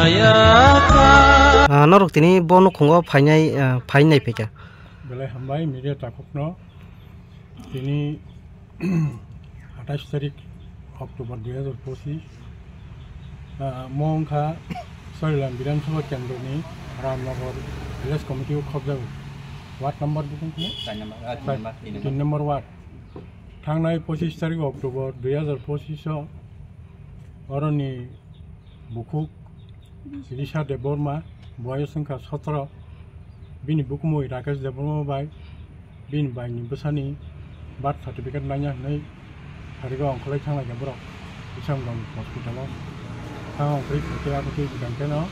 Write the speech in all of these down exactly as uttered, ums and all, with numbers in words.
Ah, norok tini bo nukhungo phainai, ah, phainai phaikha. Belai hambai media takhukno. Tini athais tarik October dui hazar pochis, ah, mo wngkha Sorilam Bidhan Sabha Kendroni Ramnagar Village Committee o khobjago. Ward number bukung kuno? Char number, ah, tin number, tin number. Tin number ward. Thangnai pochis tarik October dui hazar pochis o oroni bukhuk Risa Debbarma, boyos wngkha sotoro, bini bukumui Rakesh Debbarma bai, bini baini bwsani birth certificate naina hwnwi tharigo ongkholai thanglaikha borok Isamgam hospital o. Thang ongkhorwi phaikhe abo twi bwkang kheno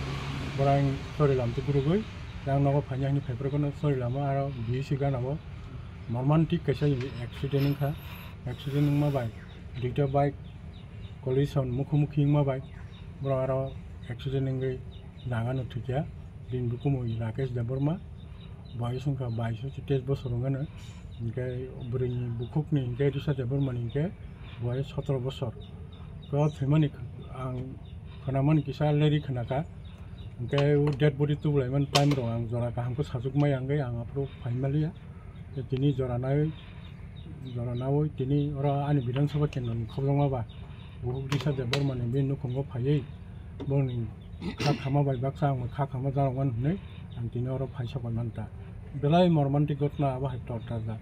borok ang Sorilam twi gurugwi yang nogo phaina hwnwi phaiphuru kheno Sorilamo aro B C gana o mormantic kaisa accident wngkha. Accident wngma bai duita bike collision mukhu mukhi wngma bai borok aro accident wngwi jagano thwikha. Bini bukumu Rakesh Debbarma, boyos wngkha baish teis bosor wngano, hinkhe bwrwini bukhukni hinkhe Risa Debbarmani hinkhe boyos sotoro bosor. To thwimani ang khwnamani kisa leri khwnakha, hinkhe o dead body tubulaimani time rok ang jora kaham khe sajwk maya wngwi ang aphuru phaimaliya. Tei tini jora nai, jora naui tini oro ani Bidhan Sabha kendroni khobjakma ba, bukhuk Risa Debbarmani bini nukhungo phaiwi boni kha khama bai baksa ang kha khama janokmani hwnwi ang tini oro phai sokoi manta. Belai mormantic ghotna abo hai torta ja.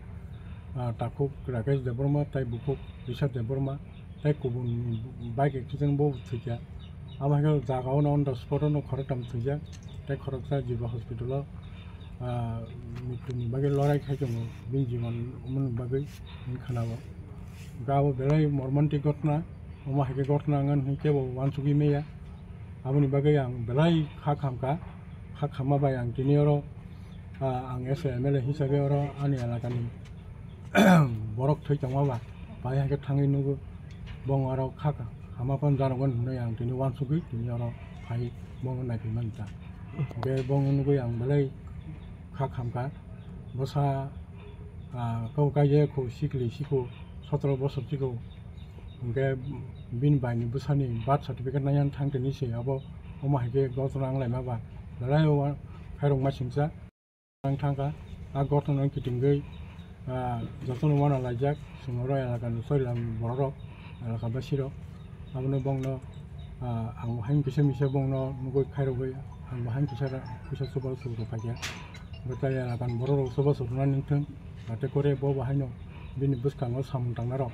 Ah, takhuk Rakesh Debbarma tei bukhuk Risa Debbarma tei kubun bike accident bo thwikha. Abo hai khe jaga o no on the spot o no khoroktham thwijak tei khoroksa Jiba hospital o, ah, mrityuni bagwi lorai khai tongo, bini jiban mani bagwi hwnwi khwnao. Ga o belai mormantic ghotna, omo hai khe ghotna wngkha hwnwi kebo uansugwi maya. Aboni bagwi ang belai kha khamkha, kha khamma bai ang tini oro, ah, ang S A M L A hisabe oro ani elakani borok thwi tongma ba, pai hai khe thangwi nugo, bong oro kha kha, hama phano janokmani hwnwi ang tini uansugwi tini oro phai bongno naiphaimani ta. Hwnkhe bongno nugwi ang belai kha khamkha, bwsa, ah, kok kaije kho sikli sikho sotoro bosor sikho, hwnkhe bini baini bwsani birth certificate naina thang tini se abo, omo hai khe ghotna wnglaima ba, belai o khairokma singcha. Ang thangkha, a ghotna no kitingwi, ah, jotono uanalaijak, chwng oro elakani Sorilam bororok, elakabasirok, abono bongno, ah, ang bo haino kisa misa bongno nugwi khairogwi, ang bo haino kisa ra-, kisa chubachu rwphaikha. Bo tai elakani bororok chubachu rwnani wngthung, jate kore bo bo haino bini bwskango samung tangnarok,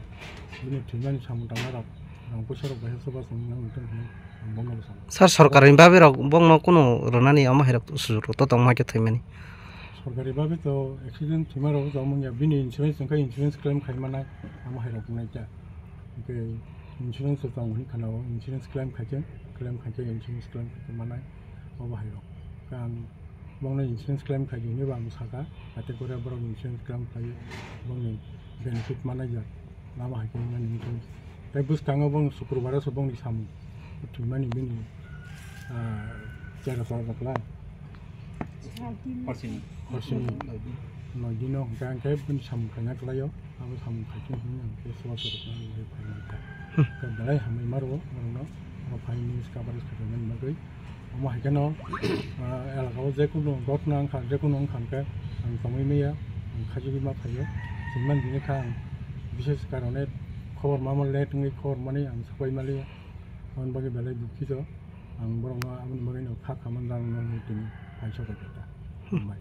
bini thwimani samung tangnarok, ang bwsarok bai chubachu rwnani wngthung hinwi ang bongno bwskango. Sir, sorkarni babe rok bongno kunu rwnani omo hai rok sujok rok to tongma khe thwimani. Sorkari babe to accident thwima rok to omo wngya, bini insurance wngkha, insurance claim khai manai, omo hai rok wngnai ta. Hwnkhe insurance to tong hwnwi khana o, insurance claim khai khe, claim khai khe insurance claim khai khe manai, obo hai rok. Khe ang bongno insurance claim khai di hwnwi bo ang sakha, jate kore borok insurance claim khai bongni benefit manai jak. Lama hai khe nani wngkhe. Tei bwskango bong Sukrubaro se bongni samung thwimani bini, ah, chera chora kwlai. Horsini. Horsini. Noi dino hwnkhe ang khe bini samung khaina kwlaio. Abo samung khaikhe hwnwi ang khe soba sorokno ang khe phaimani kha. Khe belai hambai ma rwo borokno. Abo phaini coverage khaimani bagwi. Omo hai kheno, ah, elaka o jekunu ghotna wngkha, jekunu wngkha hwnkhe ang tongwi maya, ang khajigwi ma phaio. Chwngmani bini kha ang bishes karone khobor mama late wngwi khobor mani ang sapai maliya. Aboni bagwi belai dukhito. Ang borokno aboni bagwino kha khamani rang nangni tini paisa koi kha ta. Hambai.